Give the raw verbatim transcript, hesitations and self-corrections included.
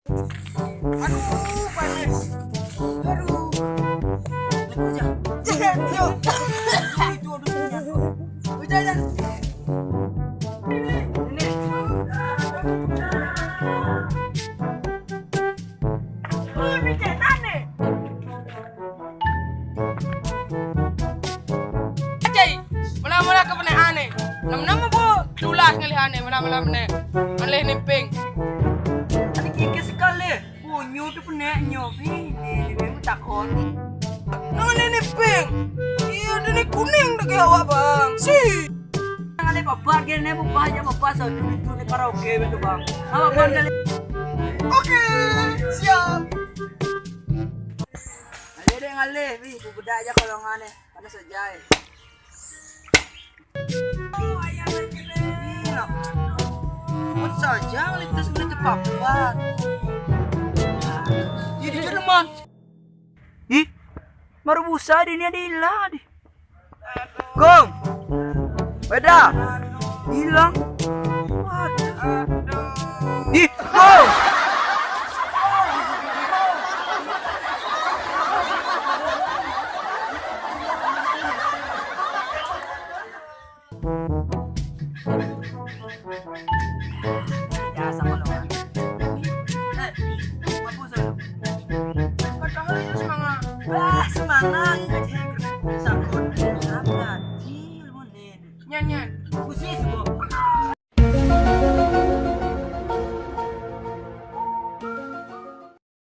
Aduh, panas. Aduh. Aduh, ya. Jangan, yuk. Itu, itu, aduh, jangan. Udah, jangan. Ini. Oh, ini setan nih. Acai, mula-mula ke pene ane. Nama-nama bu tulas ngalih ane, mula-mula mene. Ngalih niping. Tadi kikis sekali. Bunyu tu peneknya, ini, ini, ini takut. Nama ini niping? Iya, ada ni kuning dekat awak, Bang. Si. Ngalih babat ke ni, bubah aja babat, so, tu, tu ni karaoke betul, Bang. Apa, Bang, ngalih? Oke, siap. Ngalih deh, ngalih, wih, budak aja kalau ngalih, panas aja, eh. Ih, nak. Buat saja, ngalih tas, ngalih cepat. Jadi, jadi, man. Ih, baru busa di ni ada ilah, di. Kong. Weda. Hilang. Waduh. Ih, Kong. Ya, sama lo. Eh, apa sih? Kacang lu semangat. Wah, semangat. Takut. Apa? Deal, mana? Nyan, nyan.